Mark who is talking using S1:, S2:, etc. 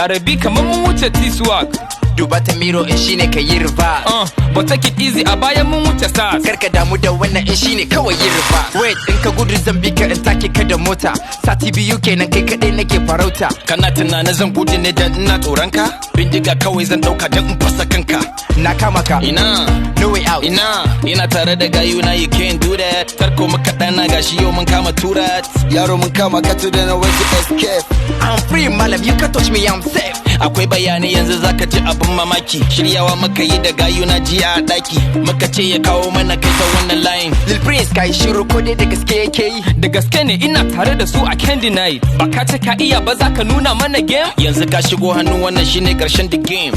S1: Larabi kamar mun wuce T-Swag.
S2: Duba ta mirror in shine ka yi reverse.
S1: But take it easy, a baya mun wuce SARS.
S2: Karka damu da wannan, in shine kawai yi reverse. Wait, in ka gudu zan bi ka in take ka da mota. Sati 2 kenan kai kaɗai nake farauta.
S3: Kana tunanin zan gudu ne dan ina tsoron ka? Bindiga kawai zan dauka dan in fasa kanka.
S2: Na kama ka.
S3: Ina.
S2: No way out.
S3: Ina, ina tare da gayuna, you can't do that. Tarko muka dana, gashi yau mun kama turat.
S4: Yaro, mun kama ka, to no way to escape.
S2: I'm free, malam, you can touch me, I'm safe.
S3: Akwai bayanai, yanzu zaka ji abin mamaki. Shiryawa muka yi da gayuna jiya a daki. Muka ce ya kawo mana kai ta wannan layin.
S2: Lil Prince, kai shiru, ko dai da gaske yake yi?
S1: Da gaske ne, ina tare da su, I can't deny it. Ba ka ce ka iya ba, za ka nuna mana game?
S3: Yanzu ka shigo hannu, wannan shine karshen the game.